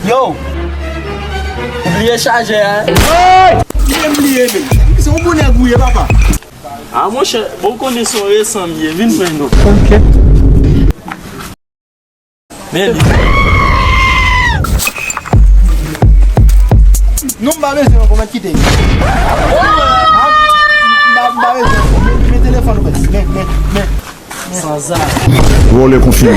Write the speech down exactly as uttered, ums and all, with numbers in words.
Yo! Ou bliye chajè a? Bliye, m bliye, men. Se yon bon nèg ou ye, papa. A, monchè, bon, w konnen se yon resan m ye. Vin pran yon. Ok. Men li. Non, m pa bezwen ankò, mèt kite. M pa, m pa bezwen ankò. Men, men telefòn ou, men, men, men, men. Sanzave. Vòlè konfime.